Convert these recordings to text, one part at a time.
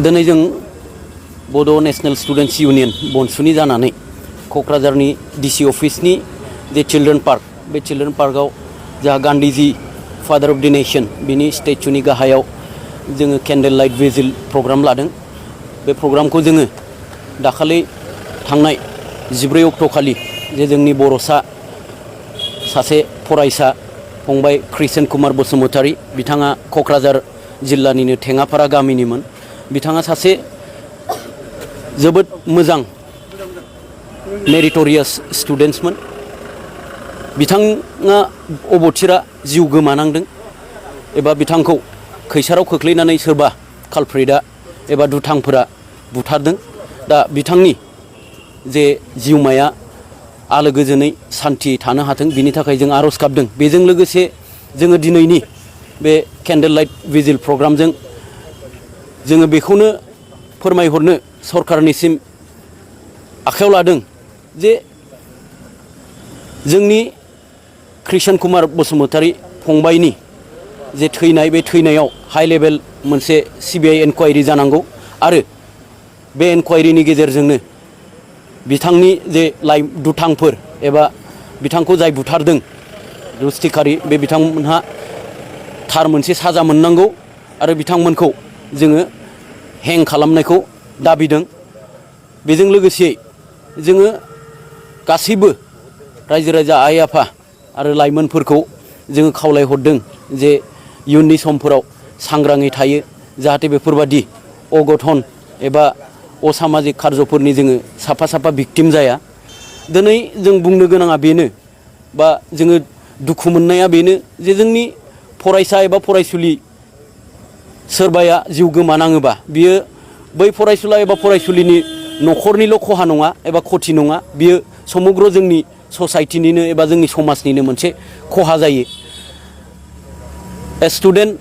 दिनै जों बड' नेशनेल स्टुडेन्ट्स इउनियन बनसुनि जानानै क'क्राझारनि डिसि अफिसनि जे चिल्ड्रेन पार्क बे चिल्ड्रेन पार्कआव जा गान्धीजी फादार अफ द नेशन बिनि स्टेचुनि गाहायाव जोङो कैंडल लाइट विजिल प्रग्राम लादों। बे प्रग्रामखौ जोङो दाखालि थांनाय 14 अक्ट'खालि जे जोंनि बर'सा सासे फरायसा फंबाय कृष्ण कुमार बसुमतारी बिथाङा क'क्राझार जिल्लानिनो थेङाफारा गामिनिमोन। बिथाङा सासे जोबोद मोजां मेरिटरियास स्टुडेन्ट्समोन। बिथाङा अबथिरा जिउ गोमानांदों एबा बिथांखौ खैसाराव खोख्लैनानै सोरबा कालप्रिटआ एबा दुथांफोरा बुथारदों। दा बिथांनि जे जिउमाया आलो गोजोनै सान्थि थानो हाथों बिनि थाखाय जों आर'ज गाबदों। बेजों लोगोसे जोङो दिनैनि बे कैंडल लाइट विजिल प्रग्रामजों जोङो बेखौनो फोरमायहरनो सरकारनिसिम आखायाव लादों जे जोंनि कृष्ण कुमार बसुमतारी फंबायनि जे थैनाय बे थैनायाव हाई लेभेल मोनसे CBI एनक्वायरि जानांगौ आरो बे एनक्वायरिनि गेजेरजोंनो बिथांनि जे दुथांफोर एबा बिथांखौ जाय बुथारदों रुस्टिकारि बे बिथांमोनहा थार मोनसे साजा मोननांगौ आरो बिथांमोनखौ जोङो हें खालामनायखौ दाबिदों। बेजों लोगोसे जोङो गासैबो रायजो राजा आइ आफा आरो लाइमोनफोरखौ जोङो खावलायहरदों जे इयुननि समफोराव सांग्राङै थायो जाहाथे बेफोरबादि अघटन एबा असामाजिक कार्जफोरनि जोङो साफा साफा भिक्टिम जाया। दिनै जों बुंनो गोनाङा बेनो बा जोङो दुखु मोननाया बेनो जे जोंनि फरायसा एबा फरायसुलि सोरबाया जिउ गोमानाङोबा बियो बै फरायसुला एबा फरायसुलिनि न'खरनिल' खहा नङा एबा खथि नङा, बियो समग्र जोंनि ससाइटिनिनो एबा जोंनि समाजनिनो मोनसे खहा जायो। A student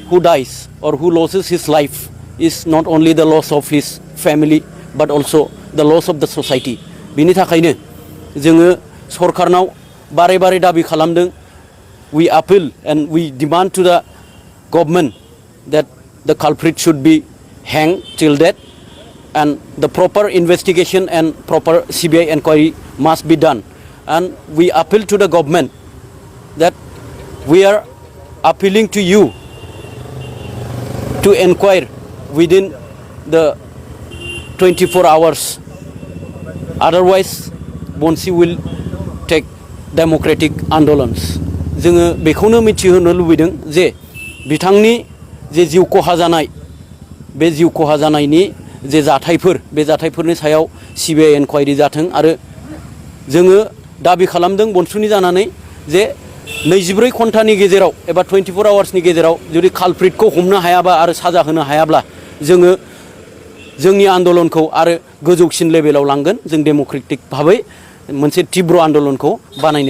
who dies or who loses his life is not only the loss of his family but also the loss of the society. बिनि थाखायनो जोङो सरकारनाव बारे बारे दाबि खालामदों। We appeal and we demand to the government that the culprit should be hanged till death and the proper investigation and proper CBI inquiry must be done. And we appeal to the government that we are appealing to you to inquire within the 24 hours. Otherwise, BONSU will take democratic आन्दोलन्स। जोङो बेखौनो मिथिहोनो लुबैदों जे बिथांनि जे जिउ खहा जानाय बे जिउ खहा जानायनि जे जाथायफोर बे जाथायफोरनि सायाव CBI एनक्वायरि जाथों आरो जोङो दाबि खालामदों बनसुनि जानानै जे 24 घन्टानि गेजेराव एबा 24 आवार्सनि गेजेराव जुदि कालप्रिटखौ हमनो हायाबा आरो साजा होनो हायाब्ला जोङो जोंनि आन्दोलनखौ आरो गोजौसिन लेभेलाव लांगोन। जों डेम'क्रेटिक भाबै मोनसे तीव्र आन्दोलनखौ बानायनो